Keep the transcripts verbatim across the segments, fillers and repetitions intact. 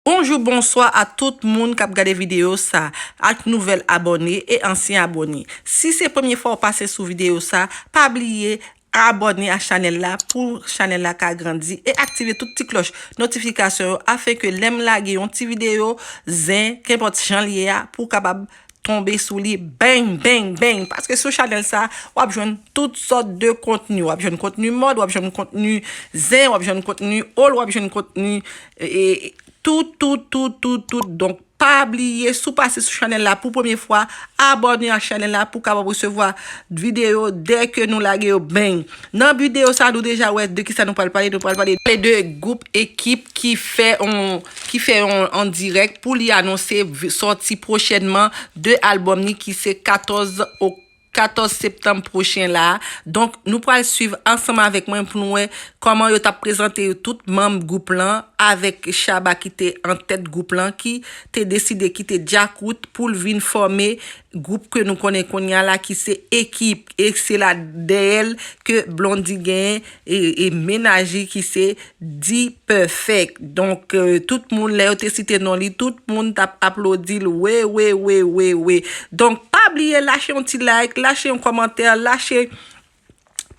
Bonjou, bonswa a tout moun k ap gade videyo sa, ak nouvèl abòne e ansyen abòne. Si se premye fwa w pase sou videyo sa, pa bliye abòne a chanèl la pou chanèl la ka grandi e aktive tout ti klòch notifikasyon yo afenke lè m lage yon ti videyo zen, kenpòt jan l ye a, pou w kapab tonbe sou li, bang, bang, bang. Paske sou chanèl sa, w ap jwenn tout sòt de kontni. W ap jwenn kontni mòd, w ap jwenn kontni zen, w ap jwenn kontni old, w ap jwenn kontni, e, e, tout, tout, tout, tout, tout. Donk, pa bliye, si w pase sou chanèl la pou premye fwa, abòne ak chanèl la pou w kapab resevwa videyo dè ke nou lage yo, bang. Nan videyo sa, nou deja wè de kisa nou pral pale. Nou pral pale de gwoup Ekip ki fè on, ki fè on, an dirèk pou li anonse v-, sòti pwochènman de albòm li ki se katòz o-, katòz septanm pwochen la. Donk, nou pral swiv ansanm avèk mwen pou nou wè kòman yo t ap prezante yo tout manm gwoup lan, avèk Shabba ki te an tèt gwoup lan, ki te deside kite Djakout pou l vin fòme gwoup ke nou konnen kounye a la, ki se Ekip. E se la dèyè l ke Blondy genyen e, e mennaj li ki se D-Perfect. Donk, euh, tout moun, lè yo te site non li, tout moun t ap aplodi l, wi, wi, wi, wi, wi. Donk, pa bliye lache yon ti like, lache yon kòmantè, lache,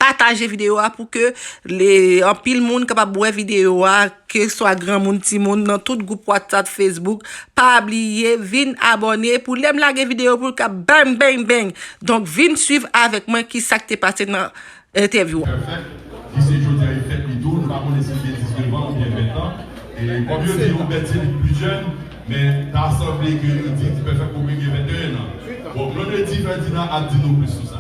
pataje videyo a pou ke le, anpil moun kapab wè videyo a, keswa granmoun, timoun, nan tout gwoup WhatsApp, Facebook. Pa bliye, vin abòne pou lè m lage videyo pou l ka bang, bang, bang. Donk, vin swiv avèk mwen kisa k te pase nan entèvyou a. Perfect, ki se jodi a e fèt li tou, nou pa konnen si l gen diznèf an oubyen ven an. E kòm yo di, yon bèt se li ki pli jèn, men ta sanble ke yo di, di Perfect pou mwen gen venteyen an. Bon, Blondedy Ferdinand ap di nou plis sou sa.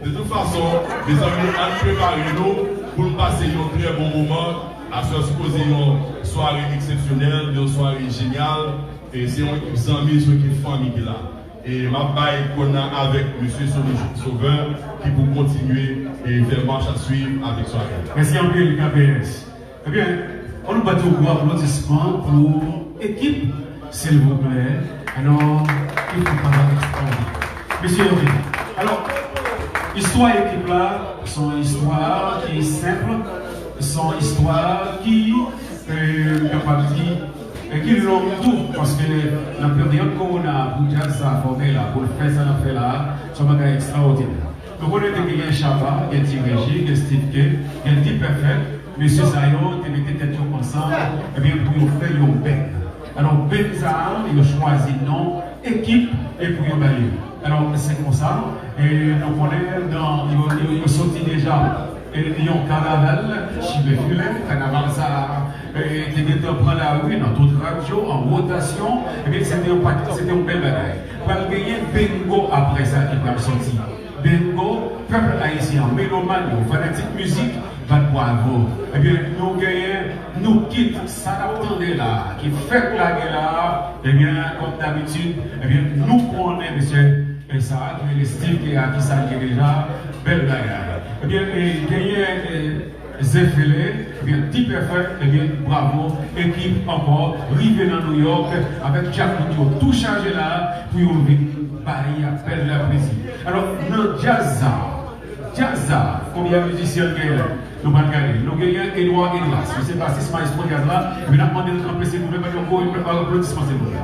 De tout fason, mezanmi, ann prepare nou pou n pase yon trè bon moman. Aswè sipoze yon sware eksepsyonèl, yon sware jenyal. E se yon ekip zanmi, se yon ekip fanmi ki la. E m ap bay kòn nan avèk mesye Sony Sauveur ki pou kontinye e fè mach a swiv avèk sware. Mèsi anpil, K P S. Ebyen, ann nou bat yon gwo aplodisman pou Ekip, silvouplè. Alò, Ekip, papa ekstraòdinè. Mesye yo vini. Alò, istwa Ekip la, se yon istwa ki senp, se yon istwa ki, euh, m kapab di, e ki long tou, paske nan peryòd kowona a, pou djaz sa fòme la, pou l fè sa l ap fè la, se yon bagay ekstraòdinè. Nou konnen te genyen Shabba, gen Ti Reji, gen Steve K, gen D-Perfect. Mesye sa yo te mete tèt yo ansanm, ebyen, pou yo fè yon band. Alò, band sa a, yo chwazi non Ekip e pou yo ba li. Alò, se konsa, e nou konnen nan, yo, yo, yo soti deja, e yon kanaval, Chimè Filen, kanaval sa a, e te gentan pran lari nan tout radyo, an wotasyon, ebyen, se te yon pa-, se te yon bèl bagay. Pral genyen Bingo apre sa ki pral soti. Bingo, pèp ayisyen an, melomàn yo, fanatik mizik, bat bravo. Ebyen, nou genyen Nou Kit, sa n ap tande la, ki fèk lage la, ebyen, kòm dabitid, ebyen, nou konnen mesye, e sa a ki rele Steve K a ki salye deja, bèl bagay. Ebyen, e, genyen, e, Zefele, ebyen, D-Perfect, ebyen, bravo, Ekip ankò, rive nan Nouyòk, avèk Djakout yo tou chaje la, pou yo vin bay bèl la plezi. Alò, nan djaz sa, djaz sa, konbyen mizisyen l genyen? Nou pral gade. Nou genyen Edouard Edras, li se basis mayestwo djaz la, epi n ap mande l kanpe, silvouplè, ban yon gwo aplodisman, silvouplè.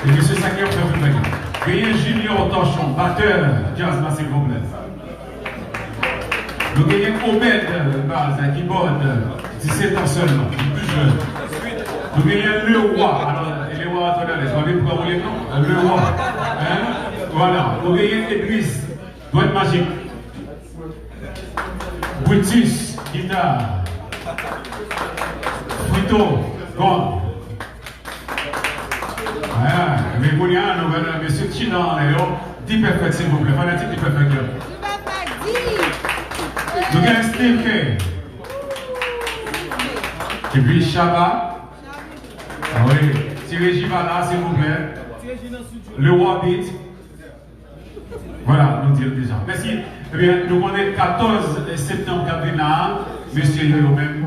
E mesye sa ki ap fè tout bagay. Genyen Junior Torchon, batè djaz la, silvouplè. Nou genyen Obed, baz, kibòd, disèt an sèlman, li pi jèn. Nou genyen Lewa, alò, Lewa, Tonales, w ap vin pran woulib non? Lewa, hein? Vwala, nou genyen Edris, dwèt majik. Brutus, gita. Frito, gòm. Ah, men kounye a, nou wè mesye China anlè yo. D-Perfect, silvouplè. Fanatik D-Perfect yo. Nou gen Steve K. Epi Shabba. Ah wi. Ti Reji pa la, silvouplè. Le Wabit. Vwala, nou di l deja. Mèsi. Ebyen, nou konnen katòz septanm k ap vin la a, mesye yo, yo menm,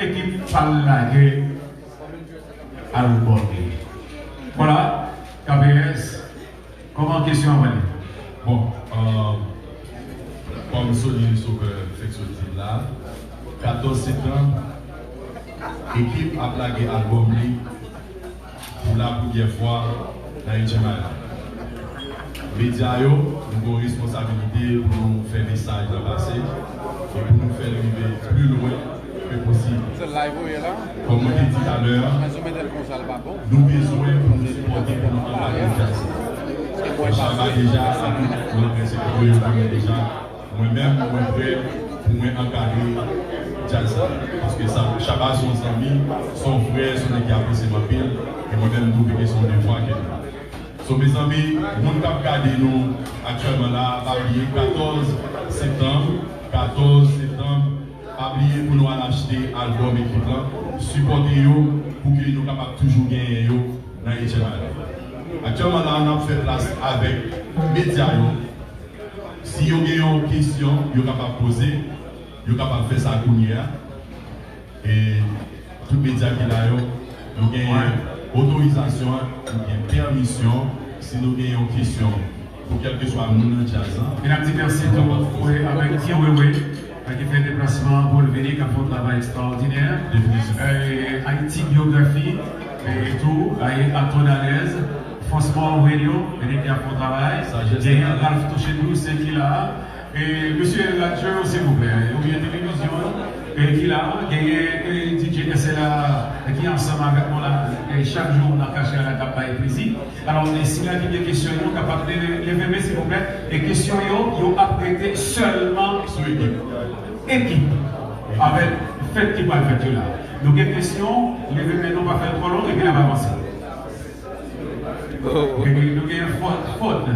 Ekip pral lage albòm li. Vwala, K P S, kòman kesyon an pral ye? Bon, euh, kòm Sony Sauveur fèk sot di l la, katòz septanm, Ekip ap lage albòm li. Premye fwa nan H M I la. Medya yo, nou gen yon responsabilite pou nou fè mesaj la pase e pou nou fè l rive pli lwen ke posib. Kòm mwen te di talè a, nou bezwen pou nou sipòte, pou nou anbake djaz. Shabba deja, a tout lanprè se kote yo konnen deja. Mwen menm, mwen prè pou mwen ankadre djaz sa. Paske sa, Shabba se yon zanmi, se yon frè, se yon nèg ki apresye m anpil. E mwen menm, m twouve ke se yon devwa ke nou. So, mezanmi, moun k ap gade nou aktyèlman la, pa bliye katòz septanm, katòz septanm, pa bliye pou nou al achte albòm ekip lan, sipòte yo pou ke nou kapab toujou genyen yo nan H M I la. Aktyèlman la, n ap fè plas avèk medya yo. Si yo gen yon kesyon, yo kapab poze, yo kapab fè sa kounye a. E tout medya ki la yo, nou genyen otorizasyon, nou gen pèmisyon, si nou gen yon kesyon pou kèlkeswa moun nan djaz lan. E n ap di mèsi tou, wi, avèk Ti Wewe, ki fè deplasman pou l vini, k ap fè yon travay ekstraòdinè. Definisyon. E, Haïti Biographie, e tou, e, Acton Dalez, Fransman Radio, e nèg ki ap fè yon travay. Genyen Ralph Touchedou, se ki la. E mesye radyo, silvouplè, oubyen televizyon an, e ki la. Genyen, e, D J S L A, e ki ansanm avèk nou la, e chak jou nan kachè a la k ap bay plezi. Alò, e si la ki gen kesyon yo, kapab leve, leve men, silvouplè. E kesyon yo, yo ap rete sèlman sou ekip. Ekip. Avèk fèt ki pral fèt yo la. Nou gen kesyon, leve men nou, pa fè l twò long, epi n ap avanse. Ok, nou gen Ford, Ford.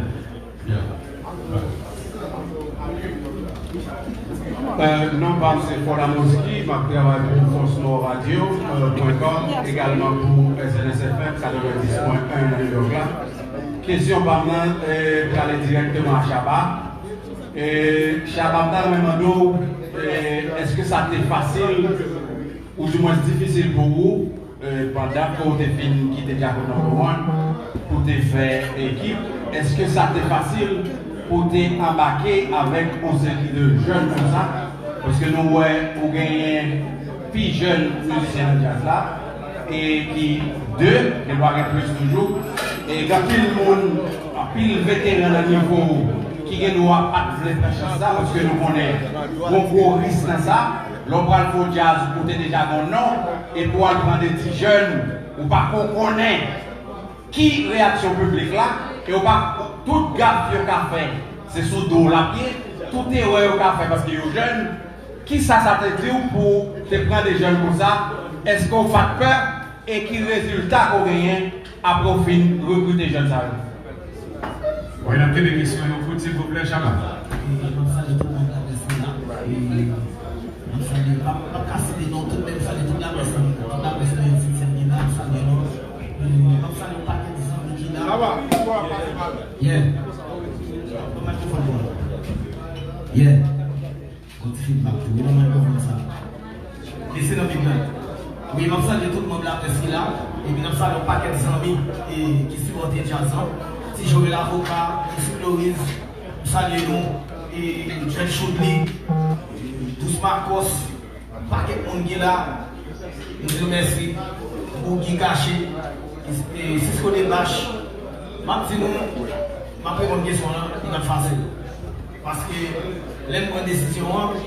Euh, non pa m se Ford Amosky, m ap travay pou Fonsmore Radio, euh, pwen kòm, egalman pou S N S F M katrevenndis pwen en nan New York la. Kesyon pa m nan, euh, prale dirèkteman a Shabba. Euh, Shabba, m ta renmen mande w, euh, èske sa te fasil, oudimwens difisil pou ou, euh, pandan ke w te fin kite Djako Number One, pou te fè ekip, èske sa te fasil pou te anbake avèk yon seri de jèn konsa? Paske nou wè ou genyen pi jèn mizisyen nan djaz la, e ki de, gen dwa gen plis toujou, e gen anpil moun, anpil veteran nan nivo w ki gen dwa pa t vle pran chans sa, paske nou konnen gon gwo risk nan sa. Lè w pral fè yon djaz, ou te deja gen yon non, epi w al pran de ti jèn, ou pa ko konnen ki reyaksyon piblik la, e w pa, tout gaf yo ka fè, se sou do w l ap ye, tout erè yo ka fè paske yo jèn. Kisa sa te di w pou w te pran de jèn konsa? Èske w pa t pè? E ki rezilta ke w genyen apre w fin rekrite jèn sa yo? Wi, n ap kenbe kesyon yo kout, silvouplè, Shabba. E, m ap salye tout moun laprès la. E, m ap salye, m ap, m ap ka site non tout, men m salye tout laprès la. Tout laprès la, yo ti sèn ki la, m salye nou. E, m ap salye yon pakèt zanmi ki la. Yeah. Pran mikrofòn pou mwen. Yeah. Gon ti fidbak tou, wi, nan mikrofòn sa. Lese nan bib la. Wi, m ap salye tout manm laprès ki la, epi n ap salye yon pakèt zanmi, e, ki sipòte djaz lan. Ti Joel Avoka, Ti Floris, m salye nou, e, Dread Choudly, Dous Marcos, pakèt moun ki la. M di nou mèsi. Bougie Caché, e, Cisco Debach. M ap di nou, m ap reponn kesyon an, li pa t fasil. Paske lè m pran desizyon an,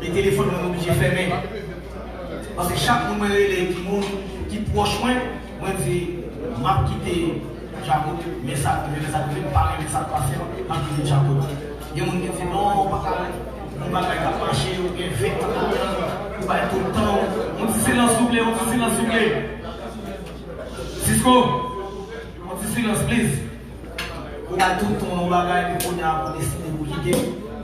e telefòn mwen oblije fèmen. Paske chak moun mwen rele ki moun ki pwòch mwen, mwen di, m ap kite Djakout, men sa k rive, men sa k rive, m pa renmen sa k pase, m ap kite Djakout. Gen moun ki di, non, ou pa ka, yon bagay k ap mache, ou gen ven an, ou bay tout tan w. Yon ti silans, souple, yon ti silans, souple. Cisco, yon ti silans, please. Ou bay tout tan w nan yon bagay, epi kounye a, ou deside pou kite.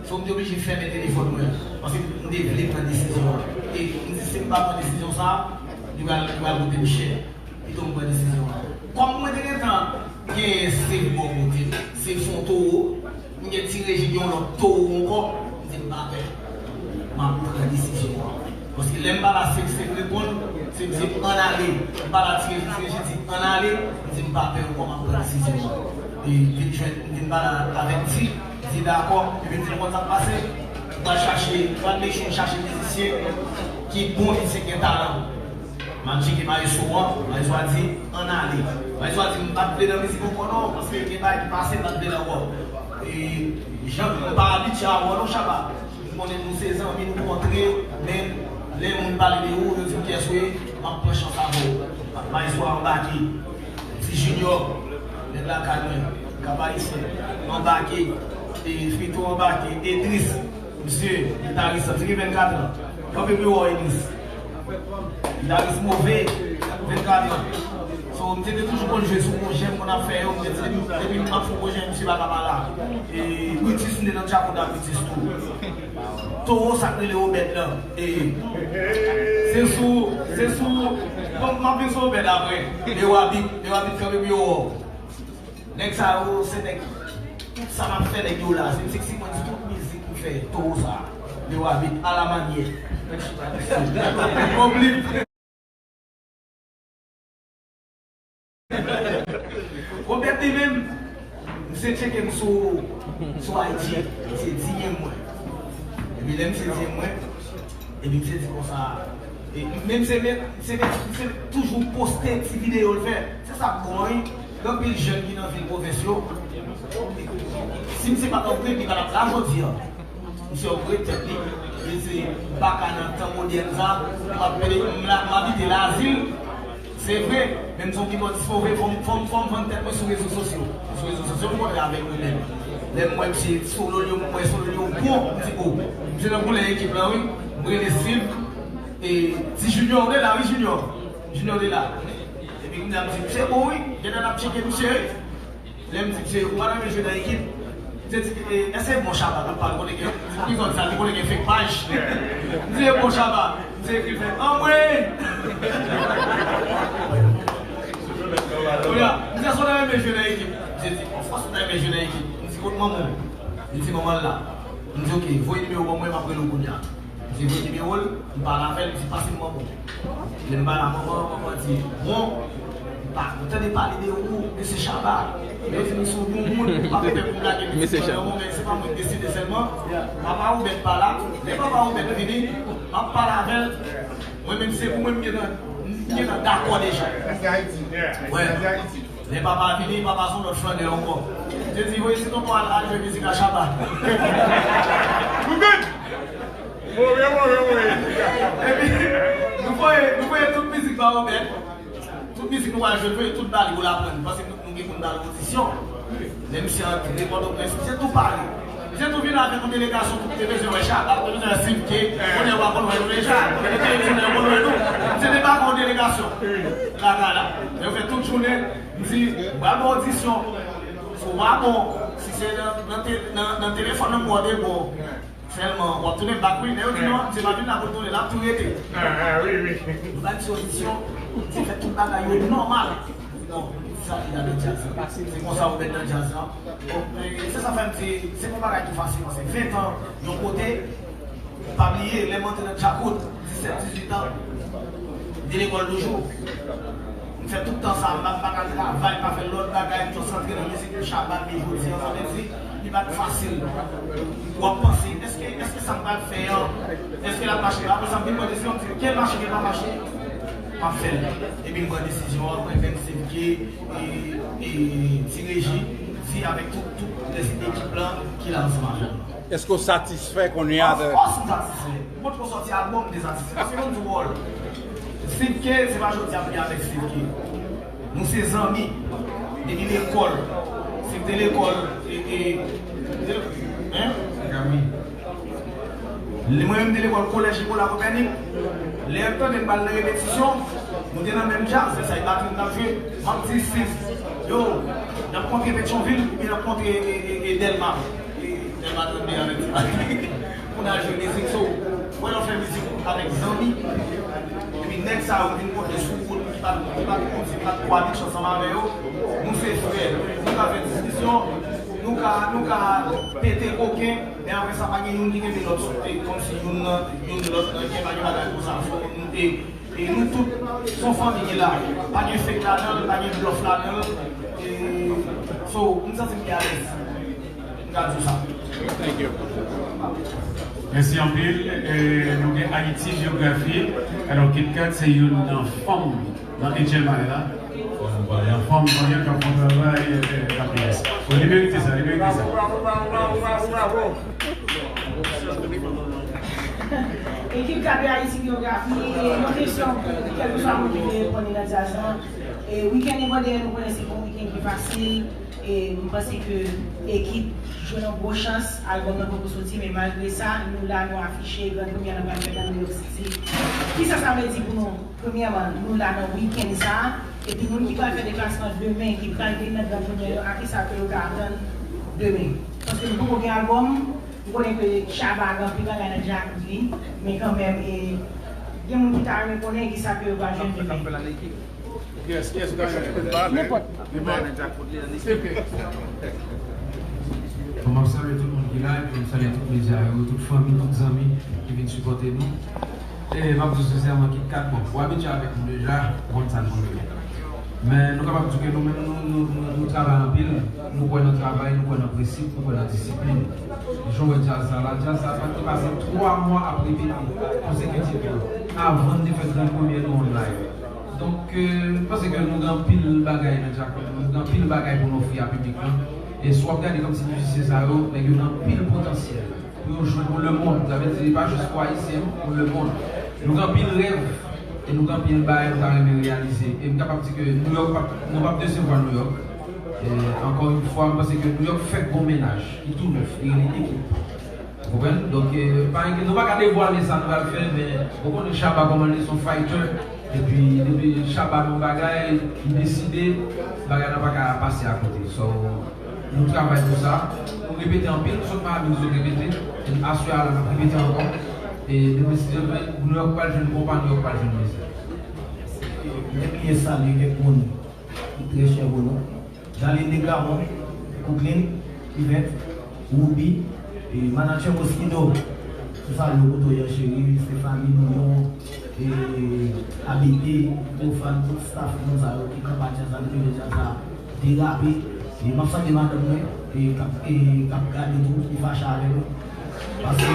So, m te oblije fèmen telefòn mwen, paske m te vle pran desizyon an. E m di, si m pa pran desizyon sa a, li pral, li pral koute m chè. Pito m pran desizyon an. Kòm mwen te gentan gen Save bò kote m, Save se yon towo, m gen Ti Reji ki yon lòt towo ankò, m di m pa pè. M ap pran desizyon an. Paske lè m pale a Save, Save reponn, Save di ann ale. M pale a Ti Reji, Ti Reji di ann ale, m di m pa pè ankò, m ap pran desizyon an. E vin jwenn, m vin pale avèk Ti, Ti dakò, epi m di nou konn sa k pase, m pral chache, m pral make sure m chache mizisyen ki bon, mizisyen ki gen talan. M al tcheke maestro an, maestro a di, "Ann ale." Maestro a di, "M pa t vle nan mizik ankò non, paske gen bagay ki pase, m pa t vle la ankò." E, jan, m pa abitye a wè w non, Shabba. M konnen nou se zanmi, nou kontre, men lè moun pale de ou, yo di m kiyès ou ye, m ap pran chans avè w. Maestro a anbake. Ti Junior, nèg lakay mwen, Kap Ayisyen, anbake. E, Frito anbake. Edris, misye, gitaris, misye gen vennkat an. Kanpe pou yo wè Edris. Gitaris move, vennkat an. So, m te, te toujou konn jwe sou pwojè m konn ap fè yo, m te di depi, depi m ap fè pwojè, misye pa ka pa la. E Brutus, m te nan djakout ak Brutus tou. Towo sa k rele Obed lan. E se sou, se sou, bon, m ap vin sou Obed apre. Lewa Bit, Lewa Bit kanpe pou yo wè w. Nèg sa yo, se nèg, tout sa m ap fè, nèg yo la. Se misye ki si mwen di tout mizik m fè, Towo sa. Lewa Bit, alamanyè. Nèg chita misye. Obed. Obed li menm, misye tcheke m sou, sou I G, misye D M mwen. Epi lè misye D M mwen, epi misye di konsa, e, men misye, men, misye, misye toujou poste ti videyo l fè. Se sa k bon, wi. Gen anpil jèn ki nan vil pwovens yo. Si misye pa t upgrade, li pa t ap la jodi a. Misye upgrade tèt li. Li se baka nan tan modèn sa. M ap pede, m la, m abite Lazil. Se vre, men m se yon pibòdis move, fò m, fò m, fò m vann tèt mwen sou rezo sosyo. Sou rezo sosyo, m kontre avèk mwen menm. Lè m wè misye Sololyo, m wè Sololyo bon, m di, "O, misye nan koulè ekip la, wi." M rele Steve, e, ti Junior, ou te la, wi, Junior. Junior te la. Epi kounye a, m di, "Misye bon, wi." Genlè n ap tcheke misye, wi. Lè m di, "Misye, ou pa ta renmen jwe nan ekip?" Misye di, "E, èske bon Shabba k ap pale kote gen, ki zòn sa, li kote gen fake paj?" M di, "E bon Shabba." Misye ekri fè, "Anmwey!" Kounye a, m di, "Èske w ta renmen jwe nan ekip?" Misye di, "Of course, m ta renmen jwe nan ekip." M di, "Kot manman w?" Li di, "Manman l la." M di, "Ok, voye nimewo w ban mwen, m ap rele w kounye a." Misye voye nimewo l, m pale avè l, misye pase m manman. Lè m pale a manman, manman di, "Bon, m pa, m tande pale de ou, mesye Shabba. Yo di m sou bon moun, m pa fè pou m lage pitit mwen nan ou, men se pa mwen k deside sèlman. Papa Obed pa la, lè papa Obed vini, m ap pale avè l. Mwen menm se pou mwen m gentan, m gentan dakò deja." Wè. Lè papa vini, papa se yon lòt flannè ankò. Misye di, "Voye ti tonton al, al jwe mizik a Shabba." Move, move, move. Epi, nou voye, nou voye tout mizik ba Obed. Tout mizik nou pral jwe, nou voye tout ba li pou l aprann. Paske nou, nou gen pou n ba l odisyon. Lè misye antre Pòtoprens, misye tou pare. Misye tou vin avèk yon delegasyon, tout te bezwen wè Shabba, te bezwen wè Steve K. Kounye a w pa konn wè nou deja. Kounye a w konn wè nou. Misye debake yon delegasyon. Lakay la. Yo fè tout jounen, m di, "M pral ba w odisyon. Si w pa bon, si se nan, nan te-, nan, nan telefòn nan m wè w te bon." Sèlman, w ap tounen bak, wi. Lè yo di non, misye pa vin la pou l tounen, l ap tou rete. Ah, ah, wi, wi. Nou bay misye odisyon, misye fè tout bagay yo nòmal. Bon, sa li nan djaz. Se konsa ou mèt nan djaz la. Bon, e, se sa fè m di, se pa bagay ki fasil, paske ven tan, yon kote, pa bliye, lè m antre nan djakout, disèt, dizuit an, m te lekòl toujou. M fè tout tan sa, m pa, m pa ka travay, m pa fè lòt bagay, m jis antre nan mizik pou Shabba, men jodi a, sa vle di, li pa t fasil. W ap panse, èske, èske sa m pral fè an, èske l ap mache? Apre sa, m vin pran desizyon, m di, "Ke l mache, ke l pa mache, m ap fè l." Epi m pran desizyon an, mwen menm, Steve K, e, e, Ti Reji, di avèk tout, tout lès ekip lan ki la ansanm avè m. Èske w satisfè konnen a de... Of course, m satisfè. Mwen, pou sòti albòm, m te satisfè. Paske, ban m di w, Steve K, se pa jodi a m gen avèk Steve K. Nou se zanmi. Depi lekòl. Steve te lekòl, e, e, hein? Mwen menm, m te lekòl Kolèj Nicolas Copernic. Lè m tande m pral nan repetisyon, nou te nan menm djaz, se sa, e batri m t ap jwe. M ap di Steve, yo, n ap kontre Petyonvil, oubyen n ap kontre, e, e, e, Dèlma. Dèlma trannde avèk Ti Patrik pou n al jwe mizik. So, wè lè w fè mizik avèk zanmi, epi nèg sa yo vin konte sou ou, ki pa, ki pa konn, ki pa twò abitye ansanm avè yo, nou se frè, nou ka fè diskisyon, nou ka, nou ka pete koken, men apre sa, pa gen youn ki kenbe lòt sou tèt, kòmsi youn nan, youn lòt nan, gen pa gen bagay konsa. So, nou te E nou tout, se yon fanmi ki la. Pa gen fake ladan l, pa gen bluff ladan l. E, so, m santi m byen alèz. M ka di w sa. Thank you. Mèsi anpil. E, nou gen Haïti Biographie. Alò, Kit Kat se youn nan fanm nan H M I la. Fanm vanyan, fanm vanyan k ap fè yon travay, e, e, K P S. Bon, li merite sa, li merite sa. Ekip K P Haïti Biographie, e, yon kesyon, kèlkeswa moun ki vle reponn li nan djaz lan. E, weekend li pran dèyè nou konnen se pa yon weekend ki fasil. E m panse ke ekip jwenn yon gwo chans, albòm nan poko soti, men malgre sa, nou la, nou afiche, gran premyè nan pral fèt nan New York City. Kisa sa vle di pou nou? Premyèman, nou la nan weekend sa a, epi moun ki pral fè deplasman demen, ki pral vin nan gran premyè yo, a kisa ke yo ka atann demen? Paske nou poko gen albòm, m konnen ke Shabba gen anpil bagay nan djak li, men kanmenm, e, gen moun ki ta renmen konnen kisa ke yo pral jwenn demen. Kiyès, kiyès ou ta renmen? Nenpòt. Bon, m ap salye tout moun ki la, epi m salye tout medya yo, tout fanmi, tout zanmi ki vin sipòte nou. E m ap di w sensèman, Kit Kat, bon, ou abitye avèk nou deja, ou konn sa n konn fè. Men nou kapab di ke nou menm, nou, nou, nou, nou travay anpil, nou kwè nan travay, nou kwè nan prensip, nou kwè nan disiplin. Jan w wè djaz la, la, djaz la, pa t pase twa mwa ap repete konsekitivman, avan n te fè gran premyè nou an live. Donk, euh, m panse ke nou gen anpil bagay nan djak la, nou gen anpil bagay pou n ofri a piblik lan. E si w ap gade kòmsi mizisyen sa yo, nèg yo gen anpil potansyèl pou yo jwe pou lemonn. Sa vle di, pa jis pou Ayisyen, pou lemonn. Nou gen anpil rèv e nou gen anpil bagay nou ta renmen reyalize. E m kapab di ke New York p ap, nou p ap desevwa New York. E, ankò yon fwa, m panse ke New York fèk gon mennaj ki tou nèf, li rele Ekip. Ou konprann? Donk, e, pa enkyete, nou pa ka devwale sa nou pral fè, men ou konnen Shabba kòman li se yon fighter, epi depi Shabba nan yon bagay, li deside, bagay la pa ka pase akote. So, nou travay pou sa, nou repete anpil, nou sot Miami, nou sot repete, e aswè a la, n ap repete ankò, e demen si Dye vle, New York pral jwenn konpa, New York pral jwenn mizè. Mwen bliye salye kèk moun ki trè chè pou nou. Jalil Negramon, Brooklyn, Yvette, Ruby, e Manager Moschino, sou sa yo kote w ye cheri, Stéphanie Bouillon, e Abité, Profane, tout staff moun sa yo ki kanpe djaz la, ki fè djaz la derape. E m ap salye madanm mwen, e k ap, e k ap gade tou, ki fache avè nou. Paske,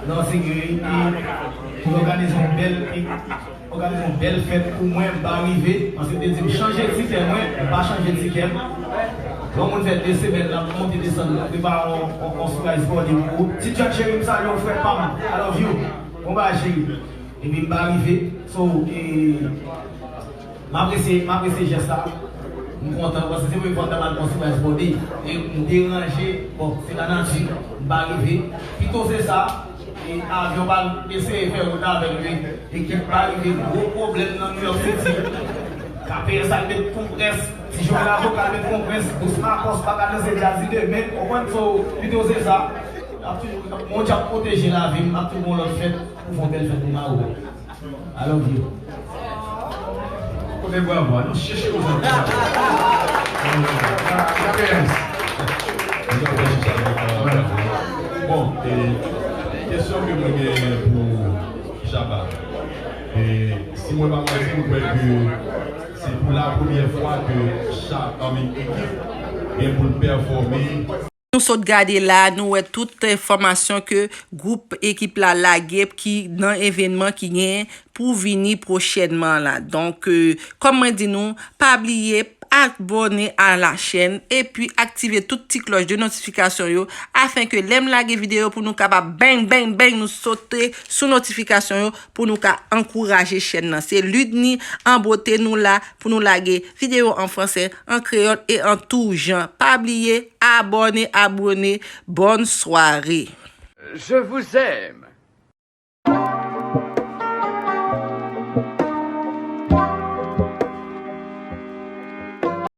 non, se ke, e, nou òganize yon bèl, e, òganize yon bèl fèt pou mwen, m pa rive, paske m te di m chanje tikè mwen, m pa chanje tikè m. Yon moun fè de semèn l ap monte desann, l ap prepare yon, yon, yon surprise party pou ou. Ti John cheri, m salye w, frè pa m, I love you. Bon bagay cheri. Epi m pa rive. So, e, m apresye, m apresye jès la. M kontan, paske se premye fwa m t ap al nan yon surprise party. E m deranje, bon, se lanati, m pa rive. Pito se sa, e avyon pa eseye fè wout avè l, wi. Ekip pa rive, gwo pwoblèm nan New York City. K P S al met konprès, ti Joel Avoka al met konprès, Bous Makòs pa ka danse djaz li demen, ou konprann, so, pito se sa. Ap toujou, Bondye ap pwoteje lavi m, ap toujou gon lòt fèt, pou fè yon bèl fèt pou Mawo. I love you. Kote bravo a? Nou chèche konsa. K P S. Bon, e, kesyon ke mwen genyen pou Shabba. E, si mwen pa manti, mwen kwè ke se pou la premyè fwa ke Shabba, I mean, Ekip gen pou l pèfòme. Nou sot gade la, nou wè tout enfòmasyon ke gwoup Ekip la lage ki nan evènman ki genyen pou vini pwochènman la. Donk, e, kòm mwen di nou, pa bliye abòne a la chèn epi aktive tout ti klòch de notifikasyon yo, afenke lè m lage videyo pou nou kapab bang, bang, bang, nou sote sou notifikasyon yo pou nou ka ankouraje chèn nan. Se Ludny Anbote nou la pou nou lage videyo an fransè, an kreyòl e an tou jan. Pa bliye, abòne, abòne. Bòn sware. Je vous aime.